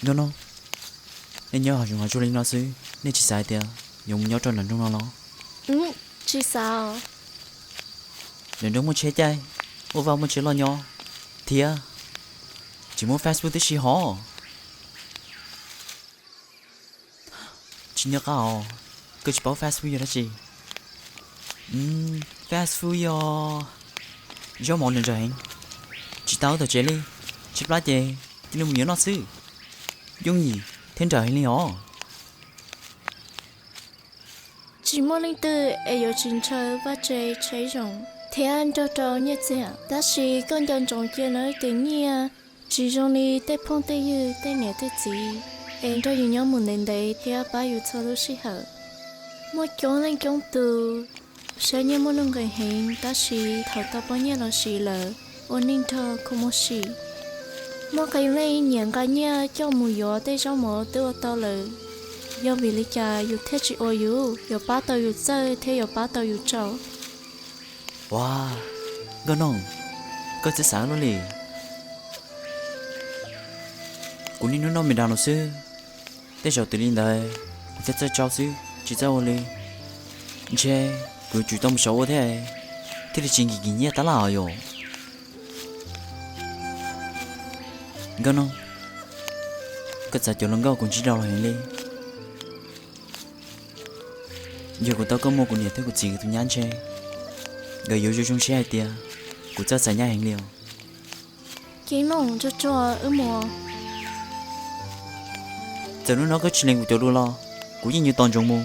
Nkauj Noog, nej nyob hav zoov hav tsuag li no xwb, nej tsis xav hais tias yuav mus nyob rau nram nroog no los? Tsis xav. Nram nroog muaj tsheb caij, muaj vaj muaj tsev loj nyob, thiab tsis muaj Facebook tib si hov. Tsis nco qab os, koj tsis paub Facebook yog dab tsi? Facebook yog zaub mov nrawm nrawm heev, tsis tau tom tsev li, tshaib plab ces cia li mus yuav noj xwb, yooj yim thiab nrawm heev li os. Tsis muaj leej twg es yuav tsis ntshaw vaj tse tsheb zoo thiab nrog rau nyiaj txiag, tab sis koj nco ntsoov cia nawb, tej nyiaj tsis zoo li tej phooj tej ywg tej niam tej txiv es nrog yus nyob mus ntev ntev thiab pab yus txhua lub sij hawm. Muaj coob leej coob tus saib nyiaj muaj nuj nqis heev, tab sis thaum tau poj nyiaj los siv lawm, ua neej nrog kuj muaj sim. Muaj qee leej nyiam nqa nyiaj coj mus yuav tej zaub mov twb ua tau lawm. Yog vim li cas yus thiaj tsis ua yus? Yuav pab tau yus txawj thiab yuav pab tau yus tsaug. Ua, Nkauj Noog, koj txawj xav luaj li. Kuv niaj hnub noj me das no xwb, tej zaum twb li ntawd kuv thiaj txawj tsaug xwb, tsis txawj ua li. Ntshe kuv yuav tsum tau mus saum ua thiab, thiaj li tsis nkim nkim nyiaj tab laj os yom. Nkauj Noog, koj txav cov hluas nkauj kuv ntsib rau los heev li. Yog kuv tau koj muaj kuv niam thiab kuv txiv tus nyab ntshe nkawd yuav zoo zoo siab hais tias kuv txawj txais nyab heev li os. Ceeb Noog, tsuag tsuag wb mus. Txawm hnub no koj tsis lees kuv cov lus los kuv yeej yuav tos ntsoov mus.